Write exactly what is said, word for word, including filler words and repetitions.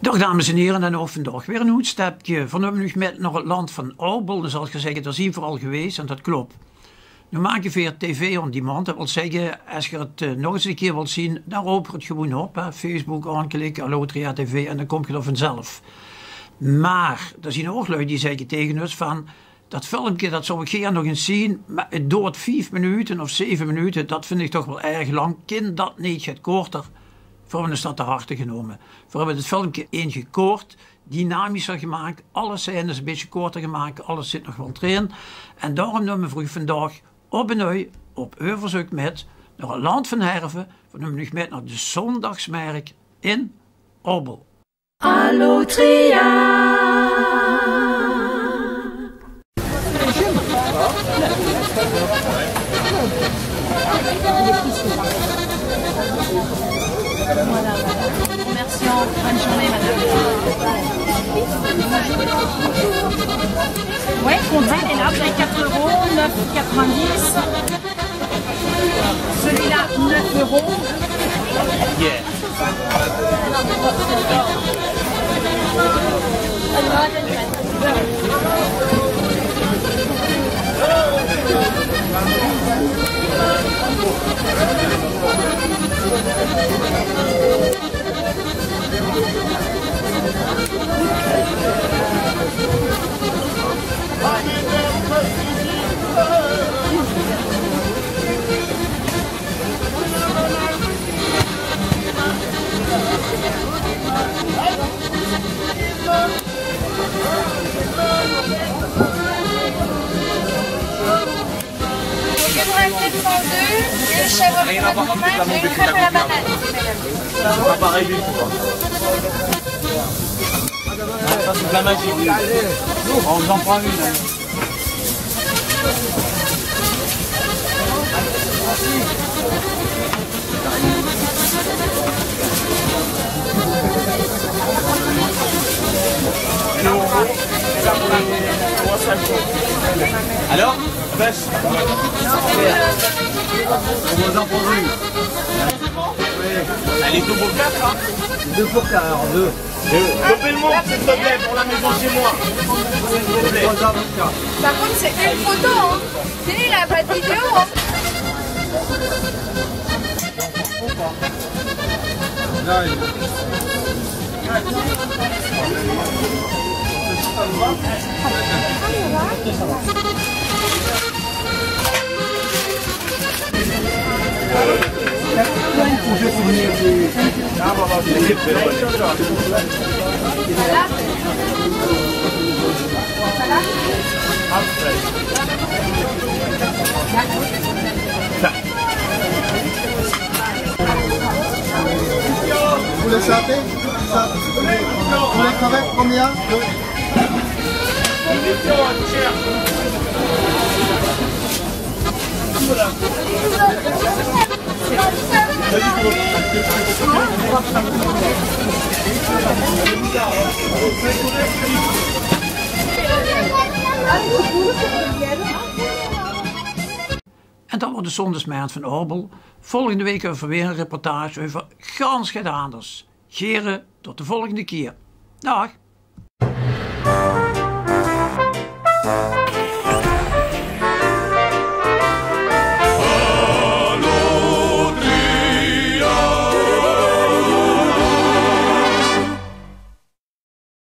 Daag dames en hiere, en ouch vandaag weer ein oetstepke van Nuuj mit nao 't land van Orbel. Dan zal geer zègke, dao zien v'r al gewaes, en dat klop. Noe make veer tv on demand. Dat wil zègke, es geer 't, eh, nog ins ein kier wilt zien, dan rope v'r 't gewoen op, hè. Facebook aanklikke, Allotria TV, en dan kómp geer d'r vanzelf. Mer d'r zien ouch lui die zègke tege ós van, dat filmke, dat zou ich gaer nog ins zien, mer 't doort vief minute of zeve minute, dat vind ich toch waal erg lang. Kin dat neet get korter? Veer höbbe ós dat te harte genómme. Veer höbbe 't filmke ingekort, dynamischer gemaak, alle scènes ein bietje korter gemaak, alles zit nog waal d'rin. En daorum numme v'r uch vandaag op en nuuj op euverzeuk mit nao 't land van Herve. V'r numme uch mit nao de zóndagsmerk in Orbel. Allotria. Commerçant, bonne journée, madame. Ouais, comptez, il est là, vous avez quatre euros, neuf quatre-vingt-dix. Celui-là, neuf euros. Yeah. Une raclette sans œufs, une chèvre froide, une crêpe à la banane. Ça va pas arriver, tu vois. Ça, c'est de la magie. On vous en prend une, hein. Alors, vache. On vous en prend une. Allez, deux pour quatre, hein. Deux pour quatre, alors deux. Deux. Coupez le montre, s'il te plaît, pour la maison chez moi. S'il vous plaît. Par contre, c'est une photo, hein. Fini, là, pas de vidéo, hein. Vous voulez saper? Vous voulez crevettes, combien? En dat waor de Zóndagsmerk van Orbel. Volgende week höbbe v'r weer ein reportage euver gans get anders. Gere, tot de volgende kier. Daag.